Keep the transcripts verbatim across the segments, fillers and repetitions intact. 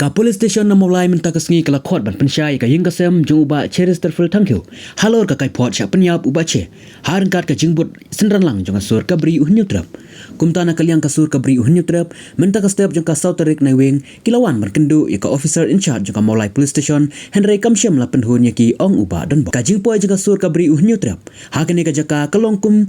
Ka police station na Mawlai mynta ka sngi ka la khot ban pynshai ïa ka ïing ka sem jong u Bah Cheristerfield Thangkhiew halor ka kaiphod shah pynïap u Bah Che ha ryngkat ka jingbud synran lang jong ka sur ka Bri u Hynñiewtrep. Kumta na ka liang ka sur ka Bri u Hynñiewtrep, mynta ka step jong ka saw tarik Naiwieng, ki la wan ban kynduh ïa ka officer in charge jong ka Mawlai Police Station, hynrei kam shym la pynhun ïa ki, ong u Bah Donbok. Ka jingpoi jong ka sur ka Bri u Hynñiewtrep ha kane ka jaka ka long kum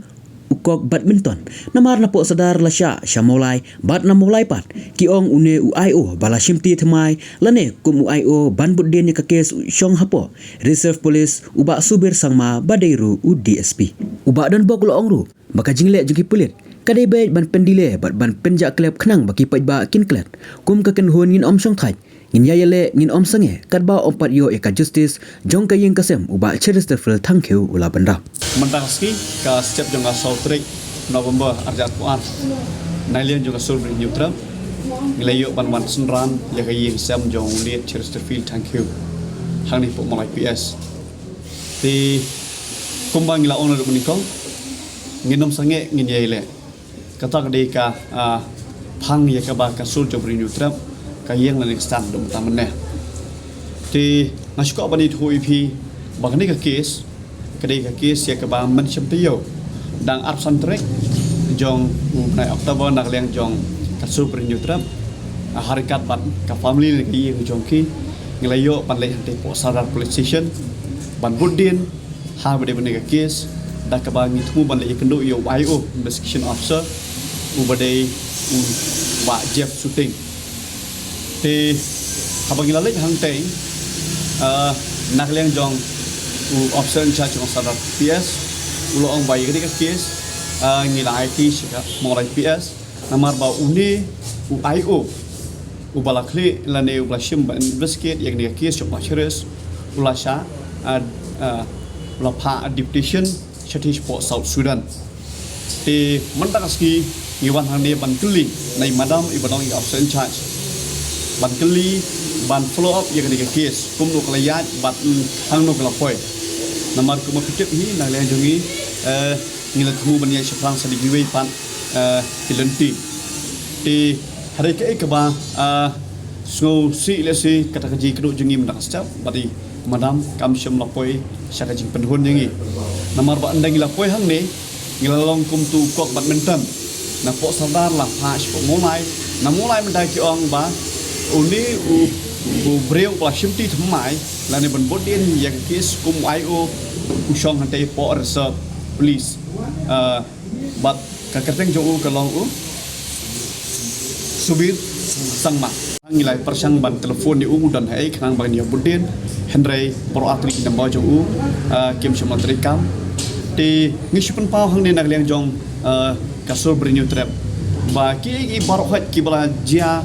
u kok badminton. Namar napoh Sadar la shah sha Mawlai bad na Mawlai pat, ki ong une u I O ba la shimti thymmai lane kum u I O ban bud dien ïa ka kes u shong hapoh Reserve Police, u Bah Subir Sangma ba dei ruh u D S P. U Bah Donbok u la ong ruh ba ka jingleh jong ki pulit ka dei beit ban pyndelay bad ban pynjah klep khnang ba ki paidbah kin klet. Kum ka kynhun ngin ym shongthait, ngin ïa ïaleh, ngin ym sangeh katba ym pat ïoh ïa ka justice jong ka ïing ka sem u Bah Cheristerfield Thangkhiew u la bynrap. Mynta ka sngi, ka step jong ka saw tarik November arhajar arphew ar, na liang jong ka sur Bri u Hynñiewtrep, ngi la ïoh ban wan synran ïa ka ïing sem jong u Late Cheristerfield Thangkhiew hangne hapoh Mawlai P S. Te kumba ngi la ong naduh mynnyngkong, ngin ym sangeh, ngin ïa ïaleh. Kata ka dei ka, ah, phang ïa kaba ka sur jong Bri u Hynñiewtrep ka ïeng lane ka stand haduh mynta mynne. Te nga sngewkwah ban ïathuh ïa phi ba kane ka kes ka dei ka kes ïa kaba mynshem taïew, dang arphew san tarik jong u bnai October, na ka liang jong ka sur Bri u Hynñiewtrep, ah, ha ryngkat bad ka family lane ka ïing jong ki, ngi la ïoh ban leit hangtei hapoh Sadar Police Station ban bud dien ha ba dei ban ïa ka kes, da kaba ngi thmu ban leit ïakynduh ïa u I O, Investigation Officer, u ba dei u Bah Jeff Suting. Te haba ngi la leit hangtei, ah, na ka liang jong u officer in charge jong Sadar P S, u la ong ba ïa kane ka kes, ah, ngi la aiti sha ka Mawlai P S, namar ba une u I O u ba la khlieh lane u ba la shim ban investigate ïa kane ka kes jong u Bah Cheris, u la shah, ah, ah, u la phah deputation shathie shapoh South Sudan. Te mynta ka sngi ngi wan hangne ban kylli na i madam i ba long i officer in charge, ban kylli, ban follow up ïa kane ka kes, kumno ka la ïaid bad, mm, hangno ka la poi. Namar kumba phi tip hi, na ka liang jong ngi, eh, ngi la thmu ban ïaid shaphrang sa da kiwei pat, eh, ki lynti. Te hynrei kaei kaba, eh, sngewsih lehse kata ka jingkynduh jong ngi mynta ka step, bad i madam kam shym la poi sha ka jingpynhun jong ngi. Namar ba ynda ngi la poi hangne, ngi la long kum uto u kok badminton. Napoh Sadar la phah shapoh Mawlai. Na Mawlai mynta ki ong ba une u, u briew ba la shimti thymmai lane ban bud dien ïa ka kes kum u I O u shong hangtei hapoh Reserve Police. Ah, bad ka kyrteng jong u ka long u Subir Sangma. Ngi la pyrshang ban telephone ïa u, u don haei khnang ba ngin ïa bud dien, hynrei baroh ar tylli ki number jong u, ah, kim shym la treikam. Te ngi shu pynpaw hangne na ka liang jong, ah, ka sur Bri u Hynñiewtrep ba ki, ki baroh hait kiba la jia,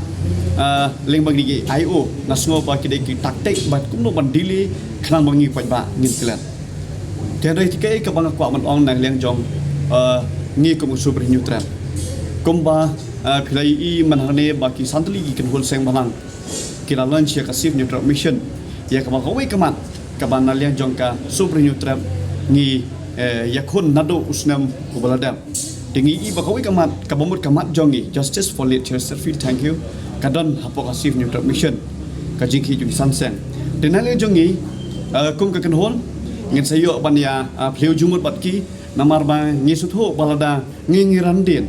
ah, lyngba kine ki I O, nga sngew ba ki dei ki taktik ba kumno ban delay khnang ba ngi paidbah ngin klet. Te hynrei te kaei kaba nga kwah ban ong na ka liang jong, eh, ngi kum u sur Bri u Hynñiewtrep. Kumba, eh, phi la ïohi mynta hangne ba ki san tylli ki kynhun seng bhalang ki la launch ïa ka Save Hynñiewtrep Mission, ïa kaba kawei ka mat kaba na liang jong ka sur Bri u Hynñiewtrep ngi, eh, ïakhun naduh u snem uba la dep. Te ngi i ba kawei ka mat, kaba mut ka mat jong ngi, Justice for Late Chesterfield Thangkhiew, ka don hapoh ka Save Hynñiewtrep Mission, ka jingkhih jong ki san seng. Te na liang jong ngi, eh, kum ka kynhun, ngin sa ïoh ban ïa, eh, phylliew jingmut bad ki, namar ba ngi sngewthuh ba lada ngi, ngi ran dien,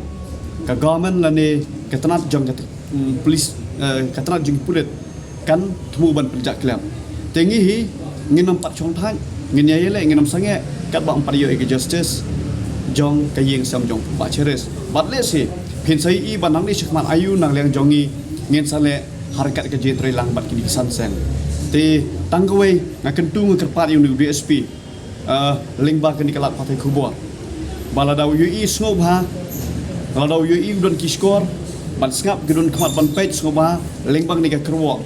ka government lane ka tnat jong ka, mm, police, eh, ka tnat jong ki pulit, kan thmu ban pynjah klem. Te ngi hi, ngin ym pat shongthait, ngin ïa ïaleh, ngin ym sangeh katba ym pat ïoh ïa ka justice jong ka ïing sem jong Bah Cheris. Bad lehse phin sa ïohi ba nangne shakhmat aïu na liang jong ngi ngin sa leh ha ryngkat ka jingïatreilang bad kine ki san seng. Te tang kawei nga kyntu, nga kyrpad ïa une u D S P, eh, lyngba kane ka lad pathai khubor, ba lada u ïohi sngewbha, lada u ïohi u don ki shkor ban sngap, ki don khmat ban peit, sngewbha lyngba kane ka kyrwoh,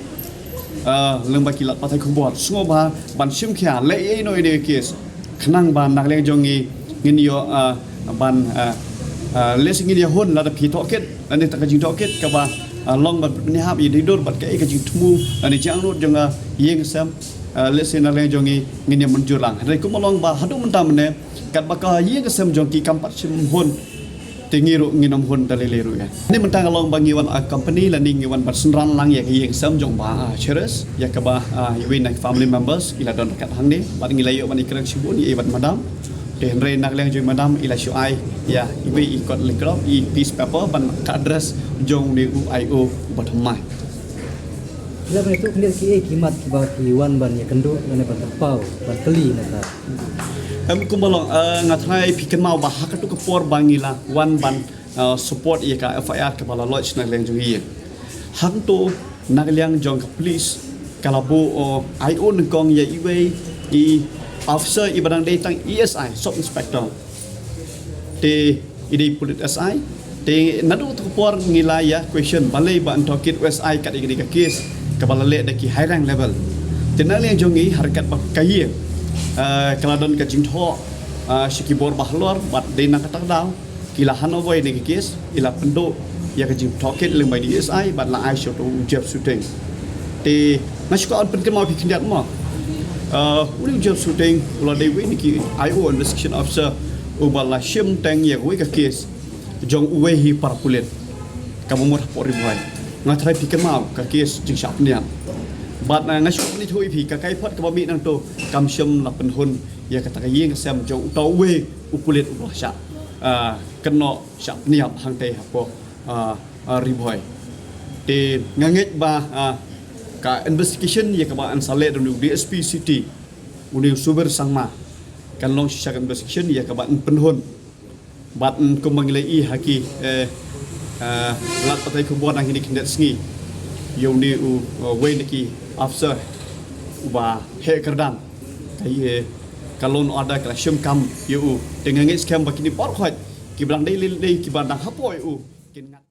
eh, lyngba ki lad pathai khubor, sngewbha ban shim khia leh ïa ino ino ïa ka case, khnang ba na liang jong ngi ngin ïoh, eh, ban, eh, eh, lehse ngin ïa hun lada phi tohkit, lane kata ka jingtohkit kaba, eh, long ban pynïahap ïa dei dur bad kaei ka jingthmu lane jingangnud jong ka ïing sem, eh, lehse na liang jong ngi ngin ïa mynjur lang. Hynrei kumba long ba haduh mynta mynne katba ka ïing ka sem jong ki kam pat shim hun Te ngi ruh ngin ym hun da lei lei ruh ïa. Ni mynta ka long ba ngi wan a company lane ngi wan ban synran lang ïa ka ïing sem jong Bah Cheres, ïa kaba iwei na family members i la don ryngkat hangne, bad ngi la ïoh ban ïakren shibun ïa i bad madam. Te hynrei na ka liang jong i madam i la shu ai ïa iwei i kot lyngkrop, i piece paper ban ka address jong une u I O ba thymmai. Lada ïa tu khyndiat kiei ki mat kiba ki wan ban ïakynduh lane ban pynpaw ban kylli na ka. Em, kumba long, eh, nga tharai phi kynmaw ba ha katu ka por ba ngi la wan ban, eh, support ïa ka F I R kaba la lodge na ka liang jong ngi. Hangto na ka liang jong ka police ka la buh, oh, I O nyngkong ïa iwei i officer iba dang dei tang E S I, sub inspector. Te i dei pulit S I. Te naduh tu ka por ngi la ïa question balei ba yn tohkit u S I kat ïa kane ka case kaba la leh da ki high rank level. Te na liang jong ngi ha ryngkat bad ka ïing, eh, ka la don ka jingthoh, eh, sha ki bor bahalor bad dei na kata ka daw ki la hand over ïa kane ka case, i la pynduh ïa ka jingtohkit lyngba i D S I bad la ai sha uto u Jeff Suting. Te nga shu kwah pynkynmaw phi khyndiat mo. Uh, une u Jeff Suting u la dei uwei na ki I O investigation officer uba la shim teng ïa kawei ka case jong uwei hi para pulit kaba mut hapoh Ri Bhoi. Nga tharai phi kynmaw ka case jingshah pynïap. Bad, uh, nga shu pyni thuh ïa phi ka kaiphod kaba mih nangto kam shym la pynhun ïa kata ka ïing ka sem jong uta uwei u pulit uba la shah, uh, kynnoh shah pynïap hangtei hapoh, uh, uh, Ri Bhoi. Te nga ngeit ba, uh, ka investigation ïa kaba yn sa leh da une u D S P City, une u Subir Sangma, kan long shisha ka investigation ïa kaba yn pynhun. Bad, mm, kumba ngi la ïohi ha ki, eh, eh, lad pathai khubor na kine ki khyndiat sngi ïa une u, eh, uwei na ki officer uba heh kyrdan. Ka ïa ka law and order ka la shim kam ïa u. Te nga ngeit skhem ba kine baroh khoit kiba dang dei lei lei kiba dang hapoh ïa u kin ngat.